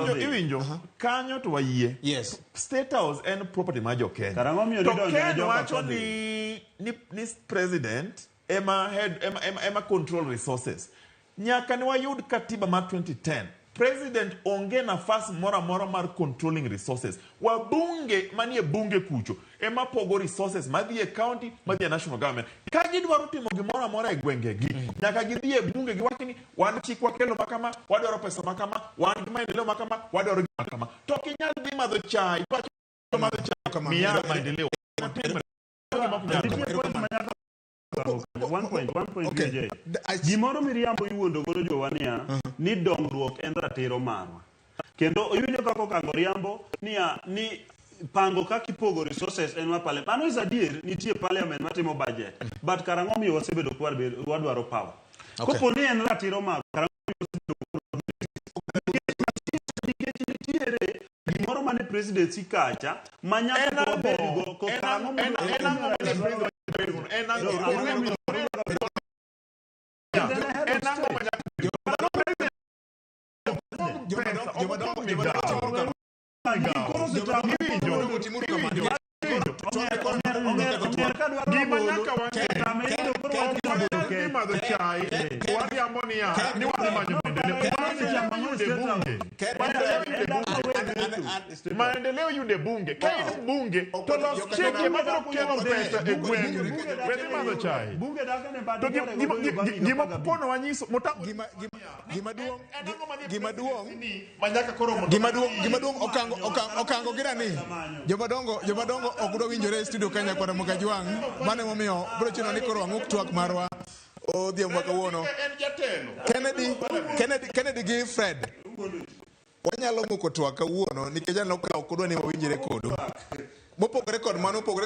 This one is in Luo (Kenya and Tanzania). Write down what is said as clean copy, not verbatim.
Iwinjo, dhi. iwinjo kanyo to wayie. State House en property mar jo Kenya. Karang'o miyo To nidonjo ne Ken joka wacho kodhi? ni president ema head ema control resources. Nyaka ne wayud katiba mar 2010, president onge nafas moro amora mar controlling resources. Wabunge manie bunge kucho ema pogo resources madhi e county, madhi e national government. Ka gidwaro timo gimoro amora e gwengegi, nyaka gidhi e bunge giwach ni wan chik wakelo makama, wadwaro pesa makama, wan gi maendeleo makama, wadwaro gima kama. To ok inyal dhi madho chai, iwacho madho chai, miya maendeleo. Otimre. Gima ok nyal. Nitie point ma nyaka One point, one point, Okay. VJ. Gimoro miriambo iwuondo godo jowa niya, ni dongruok en ratiro marwa. Kendo iwinjo kaka Okango riambo niya, ni pango kaka ipogo resources en mar parliament. Mano is adier, nitie parliament matimo budget. But karang'o miyo wasebedo ka wadwaro power? Okay. Kopo ni en ratiro marwa, karang'o nikech nitiere gimoro mane presidency kacha ma nyaka En to ang'o? wabedgo ko En karang'o ang'o? En mondo en ang'o mane president bedo? En ang'o? No, ang'o momiyo- En ang'o ma nyaka Jomadongo, pesa, jomadongo, ok jomadongo, timuru kama. Koro osetamo Jomadongo, timuru kama. Twak koro Onger twak. ka dwaro Gima rabolo, nyaka wang'e. tame yudo koro wach rabolo Dhi kende. madho chai, wariambo niya, ni wadhi manyo maendeleo. Maendeleo yude bunge. Maendeleo yude bunge. Maendeleo yude bunge. Ka in bunge, to los chike mabiro kelo pesa e gweng'. We dhi madho chai. Bunge dak ne bad To gore godo yo bang' higa gima 15. kono wanyiso, Mutambo- Gima gima gima duong' En ang'o manie gima duong' presidency ni ma nyaka koro mondo gima duong' gima duong' okango okango okango gi dani jomadongo jomadongo ok dwa winjore e studio ka nyakwara Mokajwang' mano emomiyo biro chuno ni koro wang'uk twak marwa odhiambo ma kawuono. En jatelo. Kennedy Kennedy Kennedy gi Fred wanyalo muko twak kawuono nikech aneno ka ok udwa ni wawinjre kodu. Mopogore kod mano, mopogore.